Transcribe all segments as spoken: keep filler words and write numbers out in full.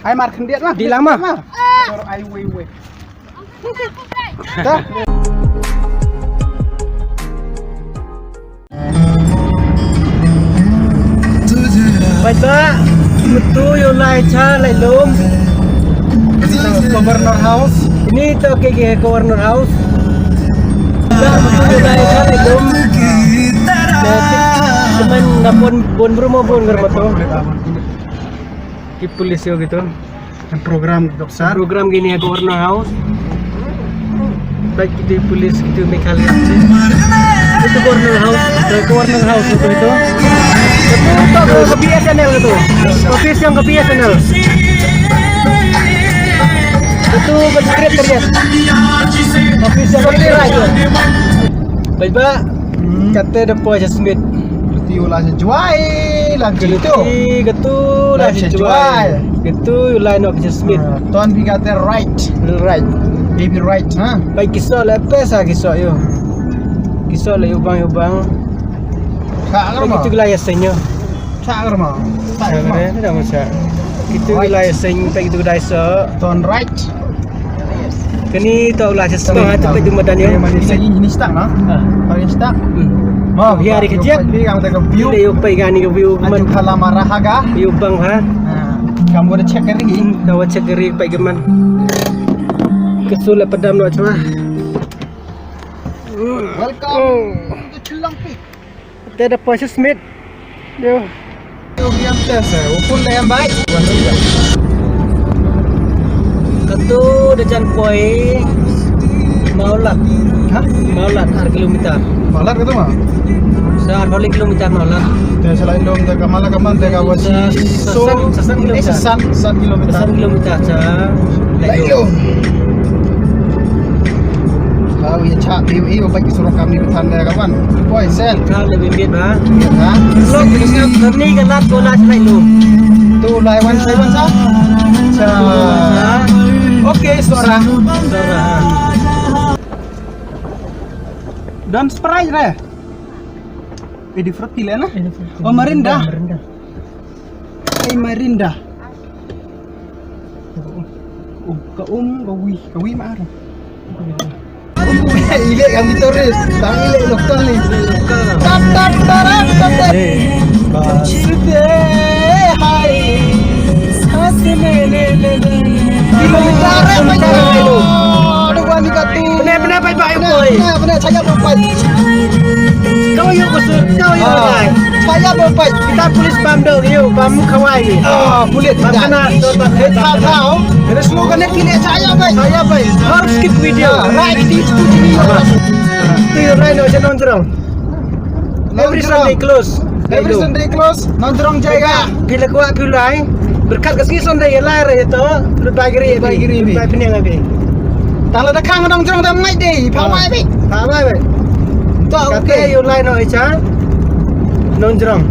Ai mar khyndiat ma. Di lang ma. Ai wei wei. Ta. Bad ba, utu u lai cha lai lum. Governor House. Ini to ke ke Governor House. Ba, utu u lai cha lai lum. Teman dapon bon brumo bon germato. Ki police yo gitu. Program ki doksar. Program kini ha Governor House. Baik, kitu police, kitu Meghalaya. Itu Governor House, itu Governor House itu, itu. Itu tak ke, ke B S N L itu. Office yang ke B S N L. Itu ke Secretariat. Office yang ke Secretariat. Baik, Pak. Hmm. Kata da poi Smith. Katu u la sha Jwai, la sha Jwai. Katu la sha Jwai. Katu u la nok sha Smith. Ah, ton bi kata right. Right. Baby right, ha? Bai kiso la pesa kiso yo. Kiso la yo bang yo bang. Ka ngar ma. Kitu la ya senyo. Sa ngar ma. Sa ngar ma. Kitu la ya seng, kitu dai so. Ton right. Kani to la just ha tu tu madan yo. Ini ini stang na. Ah. Paling stang. Hmm. Mo, ya ri kejap. Ni kang tak view. Ni yo pai gani ke view man. Pala marah ga. Yo bang ha. Kamu ada check ri. Tawa check ri pai geman. Kesul padam no chwa. Welcome to Chilang Peak. Te da poi Smith. Yo. Yo biang te sa, u pun da yang baik. Katu da jan poi Mawlad. Ha? Mawlad ar kilometer. Mawlad katu ma? Sa ar kilometer Mawlad. Te sa lai lum te kamala kaman te ka wasi. Sa, so, sa, sa, sa kilometer. Eh, sa, sa, sa kilometer. Sa kilometer sa. Lai lum. Kau ya chak, iu, iu, baik surok kami betan deh kawan. Boy, sel. Kau lebih bit, ha? Ha? Lo, kami ke lat bola selai lu. Tu, lai wan, lai wan, sa? Sa. Okay, suara. Suara. Dan Sprite, re? Eh, di fruit pilihan, ah? Eh, di fruit. Oh, Mirinda. Mirinda. Ai Mirinda. Oh, ka um, ka wi, ka wi ma ar. Ile yang ditulis, tang ile lokal ni. Tap tap taram tap tap. Sudah hai. Hasne ne ne ne. Kilometer apa itu? Aduh, wani katu. Benar benar baik baik. Benar benar, benar, saya berempat. Kau yang kusut, kau yang baik. Saya berempat. Kita police bam dong, yuk, bam kawai. Ah, police. Bam kena, bam kena. Tahu. Ada slogan ni kini saya baik. Saya baik. Harus skip video. Right, itu sini. Tu yang lain macam nonjrong. Every Sunday close. Every Sunday close. Nonjrong jaiga. Phi la kwah phi lai. Berkat ka sngi Sunday ya lai ra ya to. Lut bai gri, bai gri, bai pynïang abi. Tang la da khang nonjrong da mai dei. Pha mai bi. Pha mai bi. To kate yu lai no icha. Nonjrong.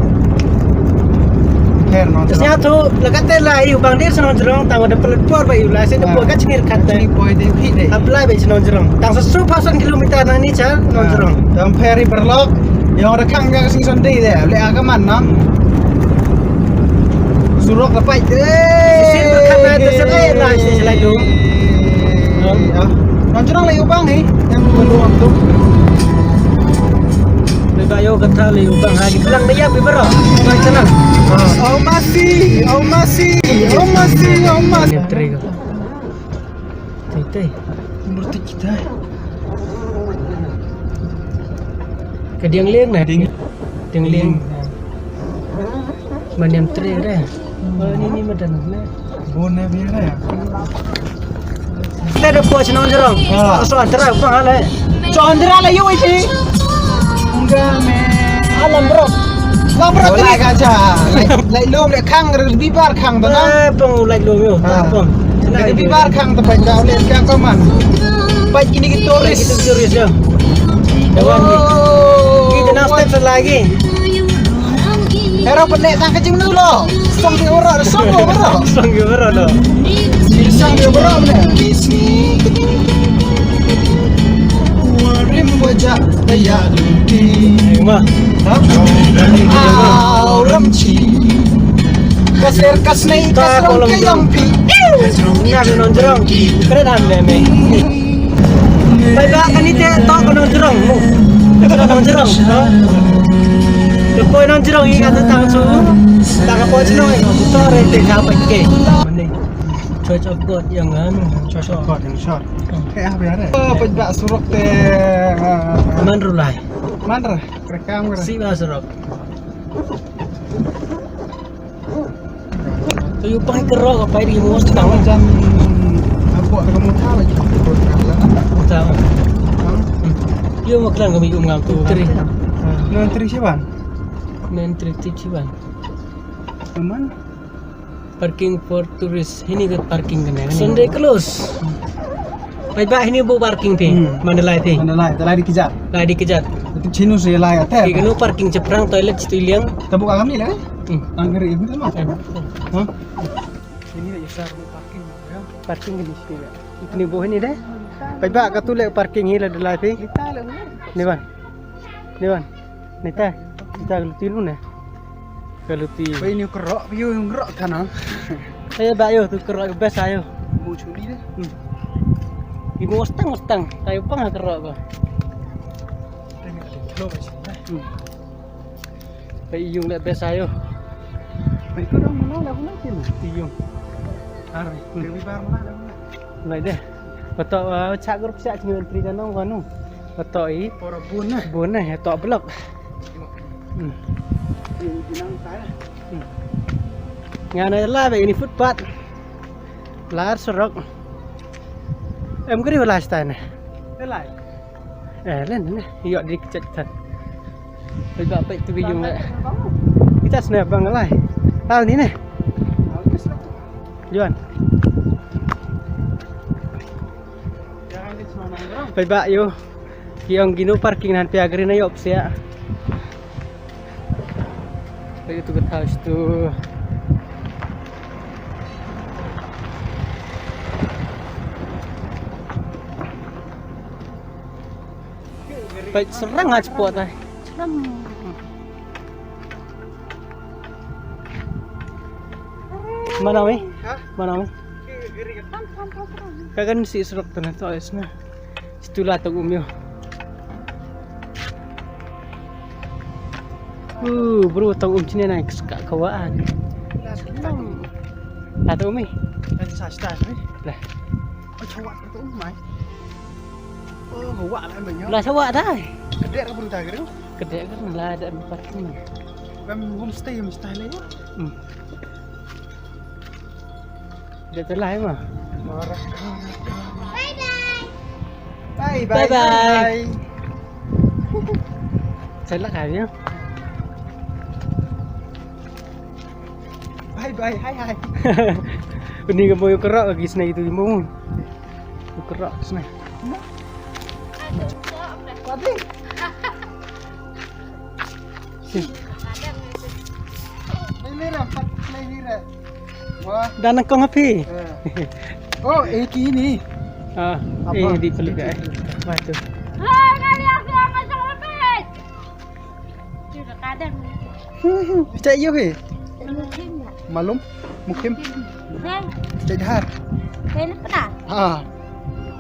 Her nonjrong. Snya tu la kate la yu bang dir nonjrong tang da pelet por ba yu lai se da por ka chngir kate. Ni poi dei phi dei. Apply ba nonjrong. Tang sa su phasan kilometer na ni cha nonjrong. Tang peri berlok. Yang ada khang ka sngi Sunday dei. Le aga man nam. Surok dapat. Sin berkat na tu sekai na si selai tu. Nonjrong lai ubang ni. Yang belum tu. Lebayo kata lai ubang ha ki pelang dia bibero. Lai sana. Oh masi, oh masi, oh masi, oh masi. Yang teri ko. Tei tei. Berarti kita. Kadiang leng na. Ding. Ding leng. Maniam tre re. Ni ni madan re. Bon na biar re. Te da poi shnong jrong. So antara pang ale. So antara la yu iti. Enggak me. Alam bro. Lam bro. Lai ka cha. Lai lum le khang re bibar khang ta na. Pang lai lum yo. Pang. Bibar khang ta pai ka le ka ko man. Pai kini ki tourist. Tourist yo. Kawan ni. Kita nak step lagi. Hero pene tang ka jingnu lo. Song ki ora, song ki ora. Song ki ora lo. Song ki ora ne. Warim wajah daya duti. Ma. Ha? Au ram chi. Ka ser ka snei ka srong ka yong pi. Nga ka nongjrong. Kren am ne me. Bai ba kani te to ka nongjrong. Ka nongjrong. Ka poi nongjrong i ka tang su. Tang ka poi chnong i ka to re te ka pa ke. Church of God yang anu. Church of God yang short. Kayak apa ya? Oh, pejak surok te. Man rulai. Man ra. Rekam ra. Si ba surok. Tu yu pang kero ka pai di mos tang. Jam apo ka mo tha ba. Tang. Yu mo klan kami um ngam tu tri. Non tri siban. Non tri tri siban. Teman. Parking for tourist. Hini ka parking kane. Sunday close. Bai ba hini bu parking te. Hmm. Mandalay te. Mandalay, te lai di kejat. Lai di kejat. Itu chinu se lai ate. Ki kanu parking cheprang toilet situ liang. Tabu kami le. Hmm. Angkeri itu mah. Hah? Ini ya sar parking ya. Parking ini sih. Ini bu hini deh. Bai ba katu le parking hi la dalai te. Kita le. Ni ban. Ni ban. Ni ta. Ni ta ka luti lu ne. Ka luti. Ba ini kerok, yu kerok kana. Ayo ba yu tu kerok best ayo. Mu chuni deh. Hmm. Ibu ostang ostang. Ayo pang kerok ko. Hmm. Ba iyung le best ayo. Ba iko dong mana lah mana sini. Iyung. Ar. Hmm. Dewi bar mana lah mana. Lai deh. Betul, uh, chak grup siak chingan tri janong kanu. Betul i. Ora bun eh. Bun eh, tok blok. Hmm. Ini binang saya. Hmm. Nga na la ba ini footpath. Lar surok. Em kri wala stai ne. Lai. Eh, len ne. Yok di kecek tan. Bai ba pek tu yu ngai. Kita sne bang lai. Tal ni ne. Juan. Bai ba yu. Ki ong kino parking nan pia gari na yok sia. Bai tu ka thaus tu. Bai serang aja po tai. Mana mi? Hah? Mana mi? Ka kan si serok tu na to isna. Situ la tang um yu. Uh, bro tang um chine na ka kawaan. La tang um mi. Kan sa sta mi. Lah. Oh, chawat tu um mai. Oh, kawaan lah banyak. La chawat dai. Kedek ka bru ta gru. Kedek ka la da parking. Kan homestay, homestay le. Hmm. Dia telah emang. Bye bye. Bye bye. Saya lah kaya. Bye bye. Hai hai. Ini kamu yuk kerak lagi sini itu kamu. Yuk kerak sini. Tadi. Dan nang kong api. Oh, eh kini. Ah, eh di pelik eh. Wah tu. Cek yo he. Malum, mukim. Cek dahar. Ha.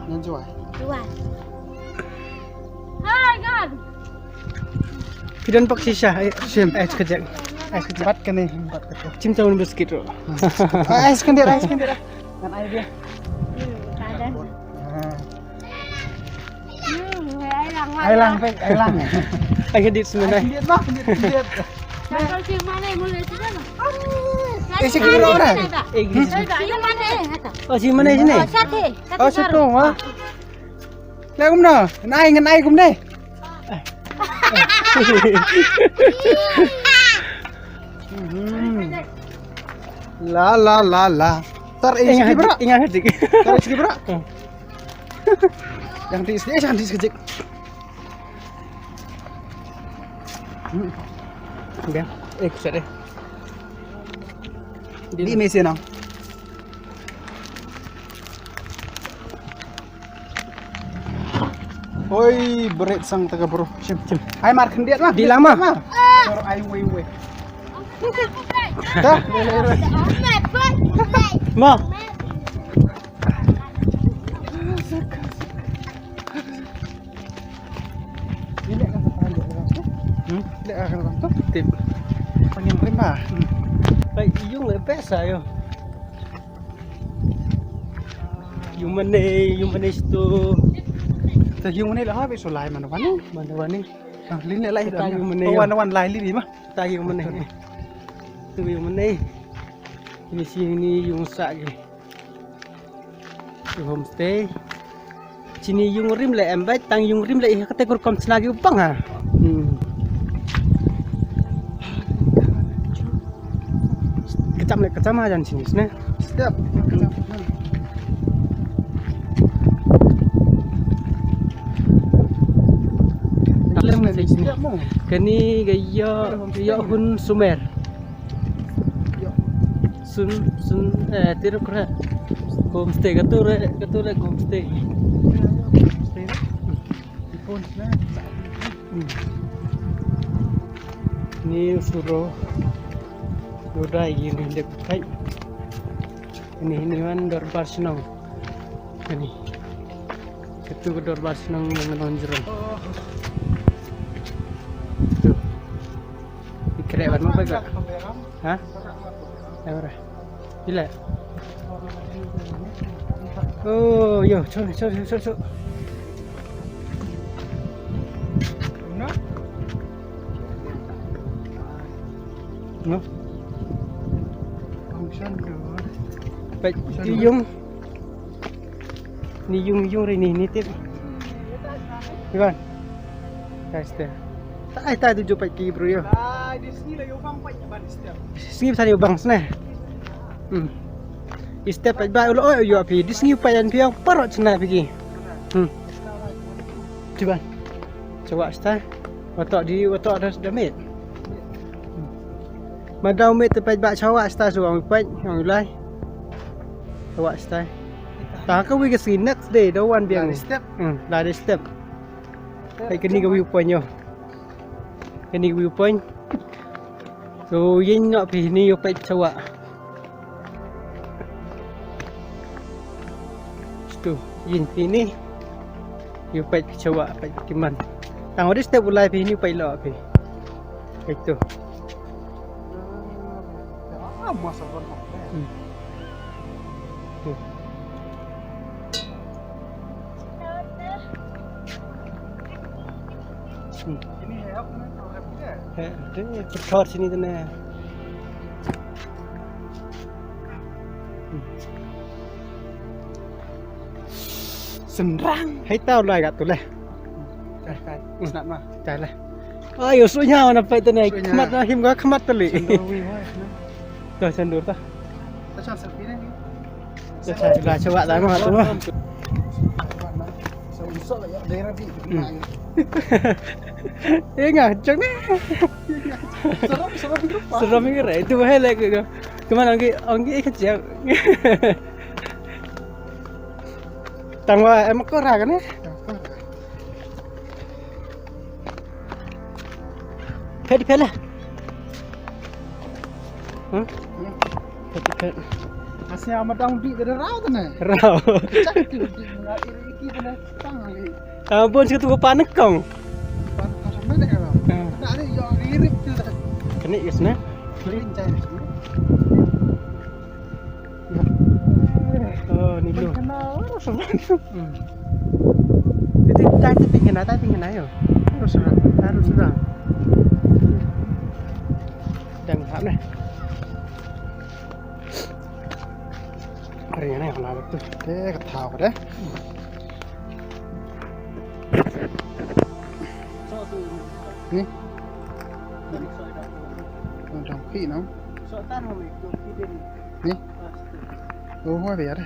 Nan jual. Jual. Hai kan. Ki don pak shisha, eh, shim, eh, sekejap. Eh, sekejap. Empat kene, empat kene. Chim cawan biskit tu. Ah, eh, sekendit, eh, sekendit. Kan ai dia. Hmm, ada. Ah. Hmm, ai lang, ai lang, ai lang. Ai kedit semua ai. Ai kedit bah, kedit, kedit. Kalau si mana mulai sini lah. Eh, si kira orang. Eh, kedit. Si mana? Oh, si mana sini? Oh, satu. Oh, satu. Wah. Lah kumno? Nai ngan ai kumne. Hmm. La la la la. Tar eh siki bra. Ingat dik. Tar eh siki bra. Yang di sini yang di sekejik. Hmm. Biar. Eh kusat eh. Di mesin nang. Oi, berit sang tega bro. Sim, sim. Ai mar khyndiat lah. Di lama. Mar. Ai wei wei. Dah. Ma. Hmm? Tip. Pangin prima. Bai, yung le besa yo. Yung mane, yung mane sto. Ta yung mane la ha be so lai man wani. Man wani. Ah, lin le lai. Ta yung mane. Wan wan lai li ma. Ta yung mane. Tu yung mane. Ini sini yung sa gi. Homestay. Chini yung rim le em bad tang yung rim le ih kate kur kom chna gi u pang ha. Hmm. Kacham le kacham ha jan chini sne. Step. Kani ga yo yo hun sumer. Sun, sun, eh, tiro kra. Homestay, katu re, katu re homestay. Ni suro. Yodai ini dek kai. Ini, ini man dorbar senang. Ini. Itu ke dorbar senang dengan nonjrong. Itu. Dikrek ban ma ba ka. Ha? Ai bara. Ila. Oh, yo, chol, chol, chol, chol. No? Pait, yung Ni yung yung ri ni ni tip. Iban. Guys, te. Tai tai tu jupai ki bro yo. Ai, di sini la yo bang pai ban step. Sini pasal yo bang sene. Hmm. Step pai ba ulo yo api. Di sini pai an piang parot sene pigi. Hmm. Coba. Coba stai. Watok di watok ada sudah mit. Madau mit te pai ba chawa stai suang pai yang lai. Chawa stai. Ta ka wi ka sngi next day da wan biang. Lari step. Hmm, lari step. Hai kani ka viewpoint yo. Kani ka viewpoint. So yin no pi ni yo pet chawa. Stu yin pi ni. Yo pet chawa pet kiman. Tang odi step ulai pi ni pet lo pi. Itu. Ah, masa ban. Hmm. Hmm. Hmm. Ini help ni, help dia. He, dia pecah sini tu ni. Hmm. Senrang. Hai tau lah kat tu lah. Kai, kai. Hmm. Senat mah. Kai lah. Ayo, sunya mana pai tu ni. Sunya. Khmat lah, him gua khmat tu li. Sendawi, wai, senang. Dah chandur tah. Dah chandur ni. Dah chandur lah, coba lah mah tu. Saya usah lah ya, daerah di. Hmm. Eh, ngah, jangan. Seram, seram ni rupa. Seram ni kira. Itu bahaya lagi tu. Kemana lagi? Anggi eh kecil. Tang wa em ko ra kan eh? Phet phet lah. Huh? Phet phet. Asnya ama dang di da rau tu ne. Rau. Chak tu di na iri iki tu ne. Tang lagi. Ah, bon situ ko panekong. Panekong sama ne kalau. Ah. Ada ada yang irik tu. Kena yes na. Kering cai. Oh, ni lu. Kena harus. Hmm. Itu tai ti pingin tai pingin ayo. Harus sudah, harus sudah. Dang hap ne. Hari ni aku nak tu. Eh, kata apa deh? Ni. Dang pi no. Ni. Oh, hoi biar.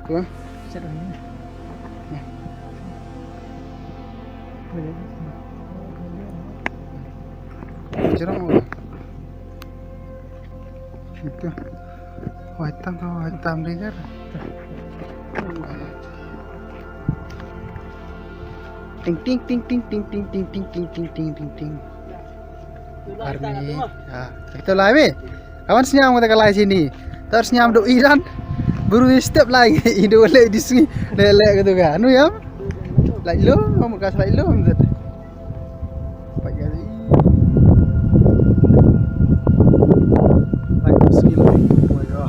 Tu. Jeruk. Itu. Hoi tam tu, hoi tam di jar. Ting ting ting ting ting ting ting ting ting ting ting ting ting ting. Army. Ha, kita lai me. Awan sñiaw kata ka lai sini. Tar sñiaw do iran. Bru step lai. Ido le di sini. Le le gitu ka. Anu ya. Lai lo, kamu kas lai lo. Pat ya. Lai sini lai. Oh ya.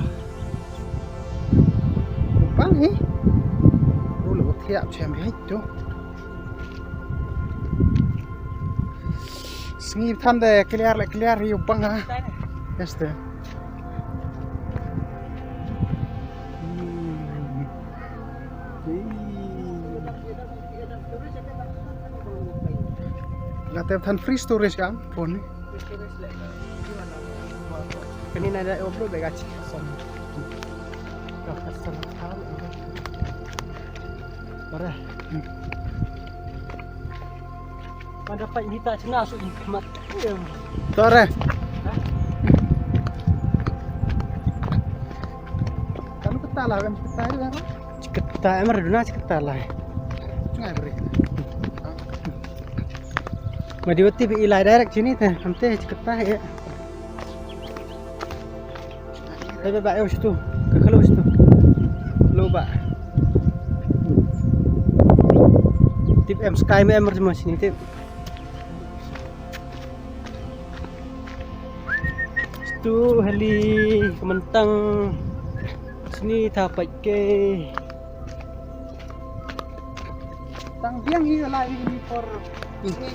Bang hi. Ru lo thiap chem hi tu. Sngi than de clear le clear yu bang ha. Yes de. Hmm. Late than free storage ka phone ni. Kani na da upload da gachi. Ora. Pada pat ni ta chna su i khmat. Tore. Kan kata lah kan kata lah. Chikata em arduna chikata lah. Chungai beri. Ma diwati bi ilai direct sini te. Ante chikata ya. Hai ba ba eh situ. Ka kalau situ. Lo ba. Tip em sky me em arduna sini tip. Stu heli kementang sini tapai ke. Tang biang hi lai ni for sini.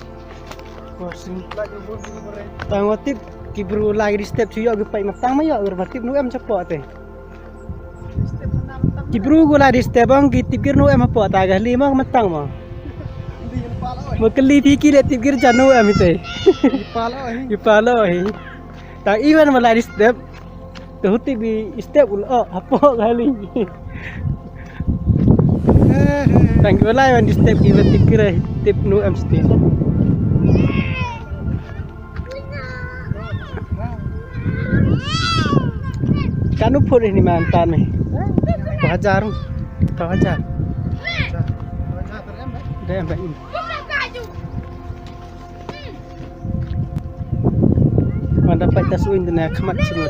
For sini. Tang watip ki bru lai di step su yo gi pai matang ma yo ger batip nu em chapo te. Ki bru gu la di step ang ki tip gir nu em hapoh ta ga li ma matang ma. Ma kali pi ki le tip gir jan nu em ite. Ipalo hi. Tang iwan ma la di step. Tu huti bi step ul o hapoh ga li. Tang ki la iwan di step ki tip gir tip nu em sti. Kanu phut ni man tan ni. Dua hajar. Dua hajar. Deh, mbak ini. Mana dapat tas uin dina khmat semut.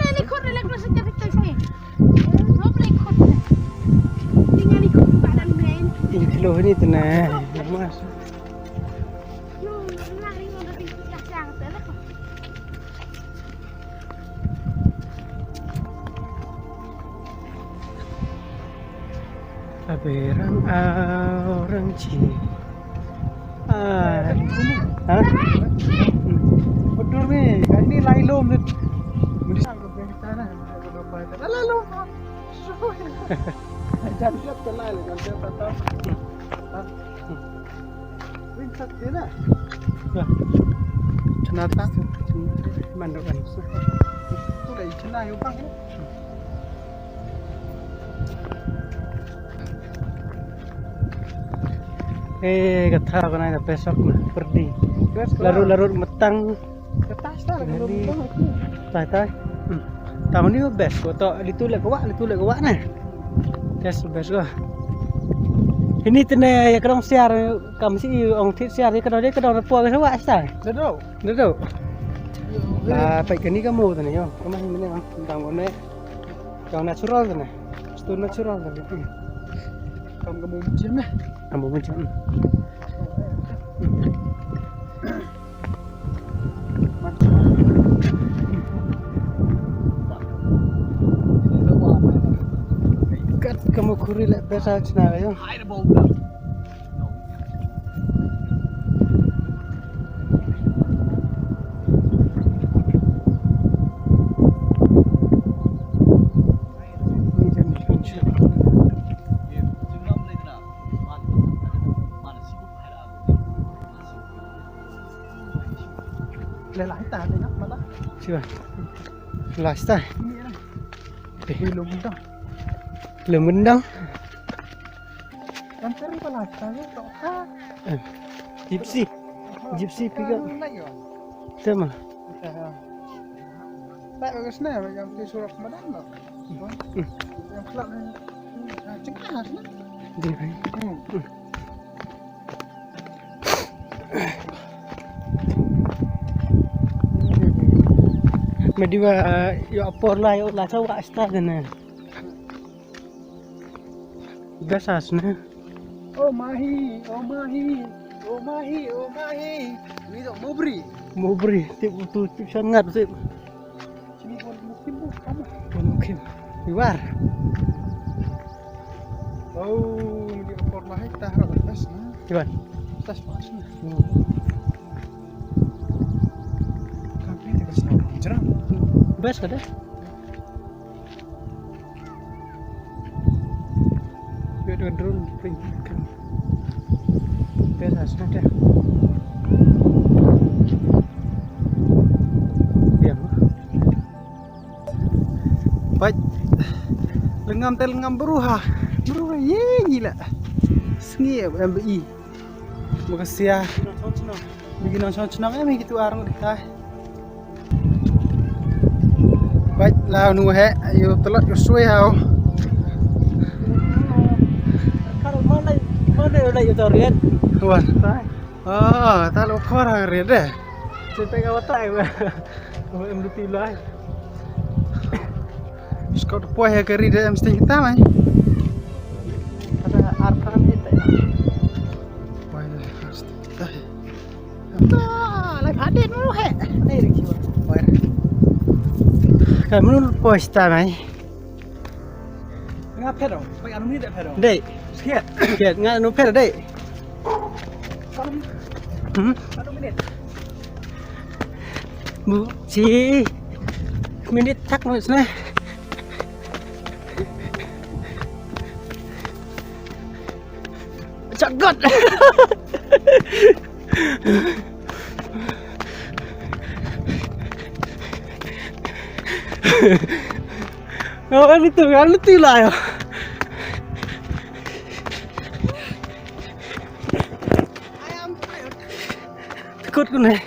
Ini kilo ini dina. Mas. Aberang orang ci. Ah. Ha? Betul ni, ini lai lom ni. Mesti aku beritahu lah. Lalu. Jangan siap ke lai, jangan siap datang. Rin sat dina. Wah. Chna ta. Mandu kan. Tu lai chna yu bang. Eh, kata ko na pesok na perdi. Larut larut metang. Kata sta la. Tai tai. Hmm. Tahun ni best ko to litu le ko wa litu le ko wa na. Yes best ko. Ini tene ya kadang siar kam si ong thit siar ya kadang dia kadang repo ka wa sta. Dado. Dado. Ah, pai kani ka mo tene yo. Kama ni ne ma. Dang ne. Kau natural tene. Sto natural tene. Kam ka mo mujim na. Kam mo mujim. Kat kamu kuri le besa chna yo. Siwa. Last time. Lumendang. Lumendang. Kan sering pala kita ya, tok ha. Eh, Gypsy. Gypsy pickup. Kan naik ya? Sama. Tak bagus nih, yang di surat mana? Yang kelak ni. Cengkah sana. Dia. Hmm. Hmm. Mediwa, eh, ïoh por la, ïoh la sa wah sta de ne. Best as ne. Oh mahi, oh mahi, oh mahi, oh mahi. Ni dok mubri. Mubri, tip utu, tip shan ngat, tip. Sini pun mukim bu, kamu. Pun mukim. Iwar. Oh, ni por la hai tah rak tas na. Iwan. Tas pas na. Hmm. Kan pin di kas na jerang. Best ka deh. Bit drone pring kan. Best as na deh. Diam. Bait. Lengam te lengam beruha. Beruha ye gila. Sngi em bi. Makasih ya. Bigi nong song chnong em gitu arung dikah. Bait la nu he yu telot yu sui hau. Kalau mana mana udah yu torian. Wan. Ah, ta lo khor ha ri de. Cerita kau tak ya. Kau em luti lai. Skot poi ha ri de em sting ta mai. Ada arkan kita. Poi de sting ta. Ta lai phadet mu he. Ni ri kiwa. Poi. Kamu poi sta mai. Nga phet dong, pai anu minit phet dong. Dei. Siat. Siat, nga anu phet dei. Hmm? Anu minit. Bu, si minit tak minit sana. Cagat. Ngawan itu, ngawan itu lah ya. Takut ku ne.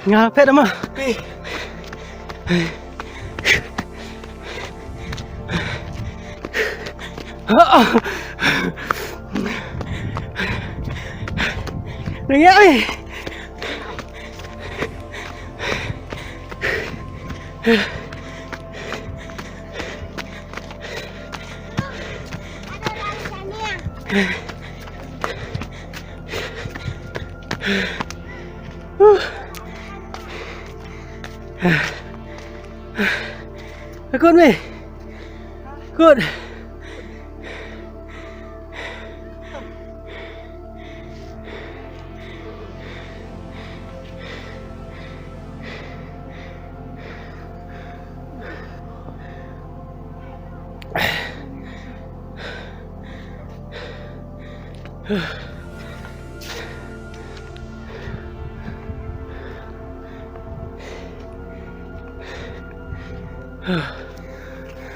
Nga phet ma. Ringa ni. Good me. Good.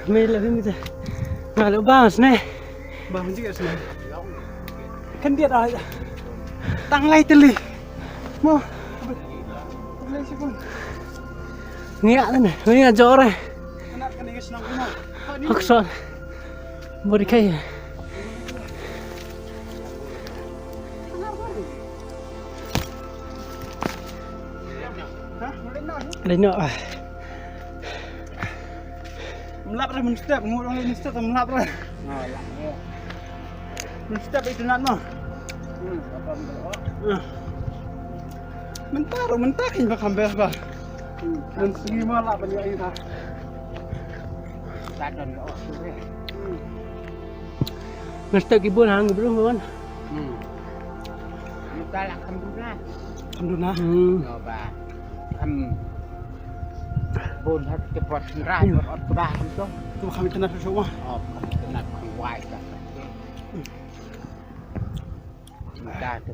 Me la bim te. Nga la bang sne. Bang ji sne. Kan dia dah. Tang lai teli. Mo. Ngi ah ne. Ngi ah jor eh. Akson. Bodi kai. Ada no ah. Mlap re mynstep, ngu dong le mynstep mlap re. Mynstep itu nak no. Mynta ro mynta kin ba kamber ba. Mynstep ki bun hang bro bun. Mynta la kham duna. Kham duna. Hmm. Ba kham bun ha ki por sendra por ot kuda kham to. Tu kham internet tu semua. Oh, kham internet kham wai ka. Mynta tu